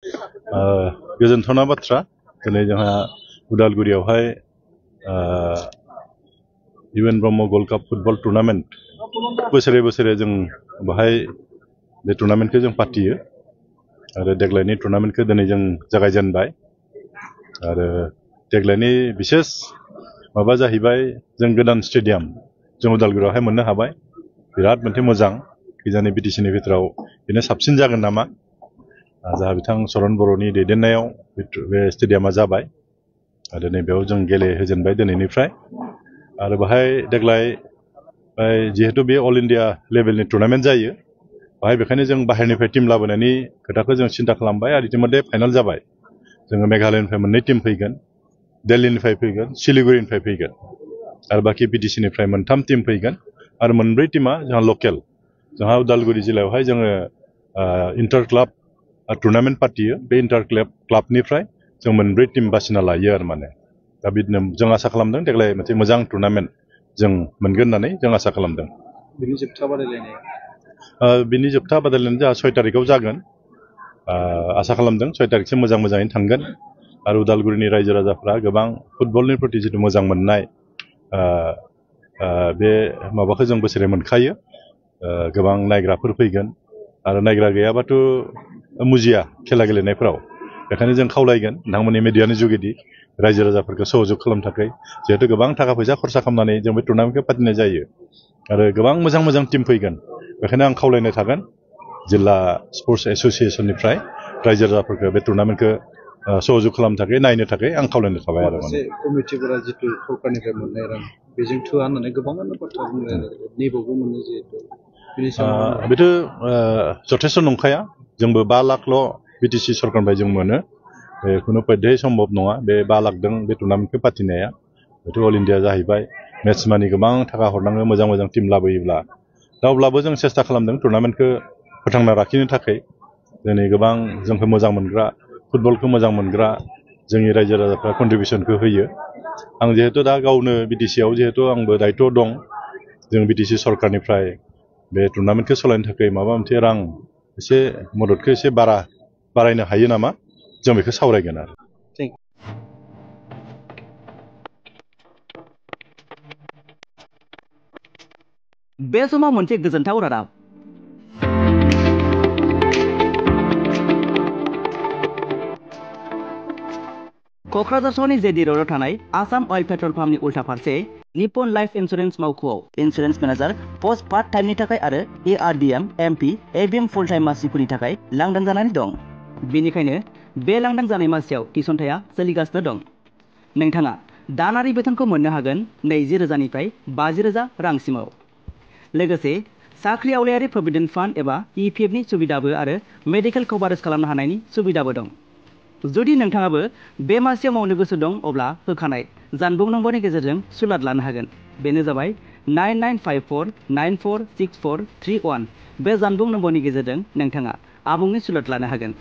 गोजोनथावना बाथ्रा दिनै जोंहा उदालगुरियावहाय U N Brahma gold cup football tournament बोसोरे बोसोरे जों बाहाय बे टुर्नामेन्टखौ जों फाथियो आरो देग्लायनि टुर्नामेन्टखौ दिनै जों जागायजेनबाय आरो देग्लायनि बिसेस माबा जाहैबाय जों गोदान स्टेडियाम जों उदालगुरियावहाय मोननो हाबाय बिराद मोनसे मोजां किजानि बिटिसिनि भितराव बेनो साबसिन जागोन नामा जाहा बिथां चरन बर'नि दैदेननायाव बे स्टेडियामा जाबाय आरो नैबेयाव जों गेलेहोजेनबाय दिनैनिफ्राय आरो बाहाय देग्लाय जिहेतु बे अल इन्डिया लेभेलनि टुर्नामेन्ट जायो बाहाय बेखायनो जों बाहेरनिफ्राय टिम लाबोनायनि खोथाखौ जों सिन्था खालामबाय आरो इतिमध्ये फाइनाल जाबाय जोङो मेघालयनिफ्राय मोननै टिम फैगोन दिल्लीनिफ्राय फैगोन सिलिगुरिनिफ्राय फैगोन आरो बाखि बिटिसिनिफ्राय मोनथाम टिम फैगोन आरो मोनब्रै टिमा जोंहा लकेल जोंहा उदालगुरि जिल्लायावहाय जोङो इन्टार क्लाब टुर्नामेन्ट फाथियो बे इन्टार क्लाबनिफ्राय जों मोनब्रै टिम बासिना लायो आरो माने दा बिदिनो जों आसा खालामदों देग्लाय मोनसे मोजां टुर्नामेन्ट जों मोनगोन होननानै जों आसा खालामदों बिनि जोबथा बादायलायनाय जोंहा 6 तारिखआव जागोन आसा खालामदों 6 तारिखसिम मोजाङैनो थांगोन आरो उदालगुरिनि रायजो राजाफ्रा गोबां फुटबलनि प्रति जिथु मोजां मोननाय बे माबाखौ जों बोसोरे मोनखायो गोबां नायग्राफोर फैगोन आरो नायग्रा गैयाबाथ' मुजिया खेला गेलेनायफोराव बेखायनो जों खावलायगोन नोंथांमोननि मिडियानि जुगेदि रायजो राजाफोरखौ सहयोग खालामनो थाखाय जिहेतु गोबां थाखा फैसा खरसा खालामनानै जों बे टुर्नामेन्टखौ फाथिनाय जायो आरो गोबां मोजां मोजां टिम फैगोन बेखायनो आं खावलायनो थागोन जिल्ला स्पर्ट्स एस'सियेसननिफ्राय रायजो राजाफोरखौ बे टुर्नामेन्टखौ सहयोग खालामनो थाखाय नायनो थाखाय आं खावलायनो थाबाय आरो माने कमिटिफोरा जितु सरकारनिफ्राय मोननाय रां बेजों थोआ होननानै गोबांआनो बाथ्रा बुंलाय नेबावबो मोनो जिहेतु बेथ' जथेस्थ' नंखाया जोंबो 5 लाखल' बिटिसि सरकारनिफ्राय जों मोनो बेखौनो पध्याय सम्भब नङा बे 5 लाखजों बे टुर्नामेन्टखौ फाथिनाया बेथ' अल इन्डिया जाहैबाय मेट्स मानि गोबां थाखा हरनाङो मोजां मोजां टिम लाबोयोब्ला दा अब्लाबो जों सेस्था खालामदों टुर्नामेन्टखौ फोथांना लाखिनो थाखाय दिनै गोबां जोंखौ मोजां मोनग्रा फुटबलखौ मोजां मोनग्रा जोंनि रायजो राजाफ्रा कन्ट्रिबिउसनखौ होयो आं जिहेतु दा गावनो बिटिसिआव जिहेतु आंबो दायित्व दं जों बिटिसि सरकारनिफ्राय बे टुर्नामेन्टखौ सालायनो थाखाय माबा मोनसे रां एसे मददखौ एसे बारायनो हायो नामा जों बेखौ सावरायगोन आरो बे समाव मोनसे गोजोनथाव रादाब क'क्राझार सहरनि जेडि र'डआव थानाय आसाम अइल पेट्रल पाम्पनि उल्था फारसे निप्पन लाइफ इन्सुरेन्स मावख'आव इन्सुरेन्स मेनेजार पस्ट पार्ट टाइमनि थाखाय आरो एआरडिएम एमपि एबिएम फुल टाइम मासिफोरनि थाखाय लांदां जानानै दं बेनिखायनो बे लांदां जानाय मासियाव थिसनथाया सोलिगासिनो दं नोंथाङा दानारि बेथनखौ मोननो हागोन 20,000निफ्राय 50,000 रांसिमाव लोगोसे साख्रि आवलायारि प्रभिडेन्ट फान्ड एबा इपिएफनि सुबिदाबो आरो मेडिकेल कभारेज खालामनो हानायनि सुबिदाबो दं जुदि नोंथाङाबो बे मासियाव मावनो गोसो दं अब्ला होखानाय जानबुं नम्बरनि गेजेरजों सुलाद लानो हागोन बेनो जाबाय 9954946431 बे जानबुं नम्बरनि गेजेरजों नोंथाङा आबुङै सुलाद लानो हागोन